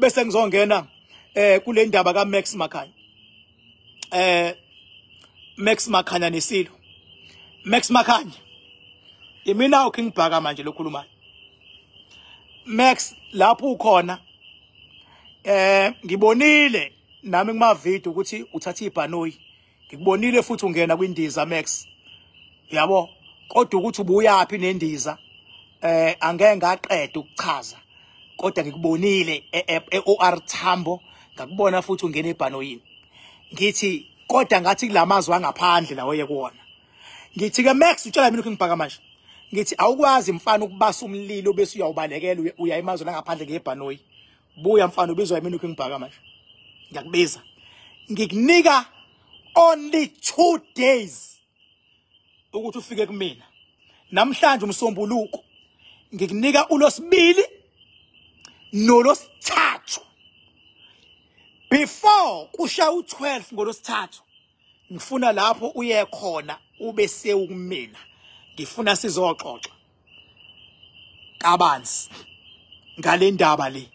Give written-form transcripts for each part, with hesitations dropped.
Bese ngizongena kule ndaba ka Max Makhanya. Max Makhanya nesilo. Max Makhanya, imina uKing Bhaka manje lokhulumayo. Max, lapho ukhona, ngibonile nami kuma video ukuthi uthatha ibhanoyi. Ngikubonile futhi ungena kwindiza, Max. Yabo, kodwa ukuthi ubuyapi nendiza, angeke ngaqeda ukuchaza. Kodwa ngikubonile e-OR Tambo, ngakubona futhi ungena ebhanoyini. Ngithi kodwa ngathi kulamazwe angaphandle lawo yekuwona. Ngithi ke Max, utshela mina uKing Bhaka manje. Ngithi awukwazi mfana ukubasa umlilo bese uyawubalekela uya emazweni angaphandle ngebhanoyi. Buya mfana, ubizwa yimina uKing Bhaka manje. Ngiyakubiza. Ngikunika only 2 days ukuthi ufike kumina. Namhlanje umsombuluko, ngikunika ulosibili nolosithathu. Before kusha u12 ngolosithathu, ngifuna lapho uye khona ube sewukumina. Ngifuna sizoxoxa kabanzi ngale ndaba le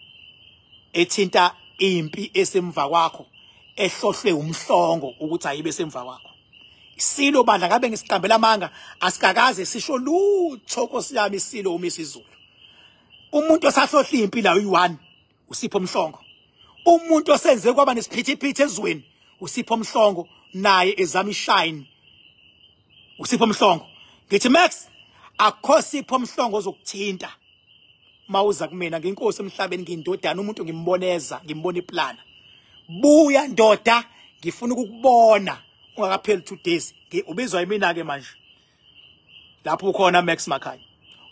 ethinta impi esemva kwakho, ehlohlwe umhlongo ukuthi ayibe semva kwakho. Isilo bandla, ngabe ngisiqambela amanga, asikakaze sisho lutho Nkosi yami. Isilo uMisizulu, umuntu osahlohla impi la uyi1 uSipho Mhlongo. Umuntu osenze kwaba nesiphithiphithi ezweni uSipho Mhlongo, naye ezama ishine uSipho Mhlongo. Ngithi Max, akho Sipho Mhlongo ozokuthinta mawuza kumina. Nginkosi emhlabeni, ngindodana umuntu, ngimboneza, ngimbona iplana. Buya ndoda, ngifuna ukukubona ungakapheli 2 days. Ubizwa yimina ke manje lapho ukhona, Max Makhanya.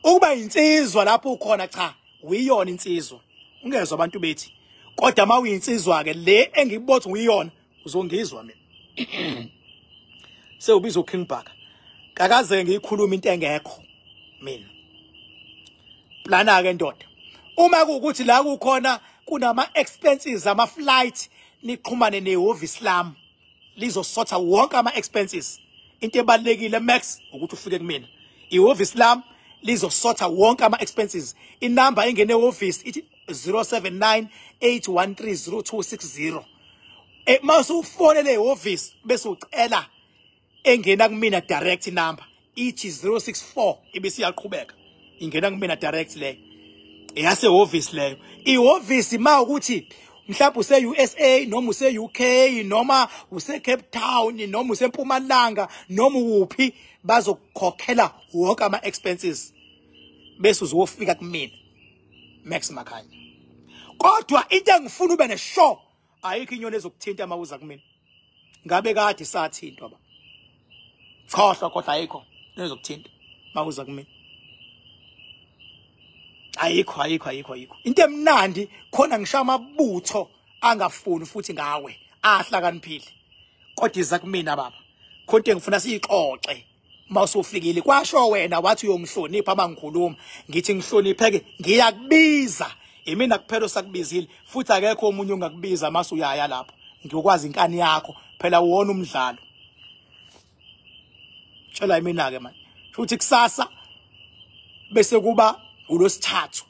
Ukuba insizwa lapho ukhona, cha, uyiyona insizwa, ungezwa abantu bethi, kodwa mawuyinsizwa ke le engikubotha uyiyona, uzongizwa mina. Sewubizwa uKing Bhaka, kakaze ngiyikhuluma into engekho mina. Plana ke ndoda, uma kuukuthi la kukhona kunama expenses ama flight, nixhumane nehhovisi lami, lizosotha wonke ama expenses. Into ebalekile Max ukuthi ufike kumina, ihhovisi lami lizosotha wonke ama expenses. Inamba engene ehhovisi ithi 079 813 0260. Mase ufonele ehhovisi bese ucela engena kumina direct, number ithi 064, ibese iyaqhubeka ingena kumina direct leyo, eyasehhovisi leyo. Ihhovisi ma ukuthi mhlawumbe use USA noma use UK noma use Cape Town noma use Mpumalanga noma uphi, bazokukhokhela wonke ama expenses bese uzofika kumina, Max Makhanya. Kodwa into engifuna ube neshow, ayikho inyoni ezokuthinta mawuza kumina. Ngabe kade sathintwa ba khohlwa, kodwa ayikho ezokuthinta mawuza kumina. Ayikho, ayikho, ayikho, ayikho. Into emnandi khona ngisho amabutho angafuni futhi ngawe ahlakaniphile, kodwa iza kumina baba, khonto engifuna siyixoxe mawusufikile. Kwasho wena wathi uyongihlonipha mangikhuluma, ngithi ngihlonipheke, ngiyakubiza. Imina kuphela osakubizile futhi akekho omunye ongakubiza mase uyaya lapho. Ngiyokwazi inkani yakho phela, wona umdlalo. Tshela imina ke manje futhi kusasa bese kuba ulosithathu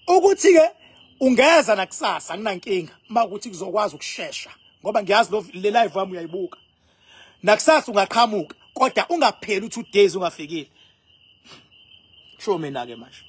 ukuthi ke ungeza nakusasa, akunankinga uma ukuthi kuzokwazi ukushesha, ngoba ngiyazi lo le live wami uyayibuka. Nakusasa ungaqhamuka, kodwa ungapheli u2 days ungafikile. Sho mina ke manje.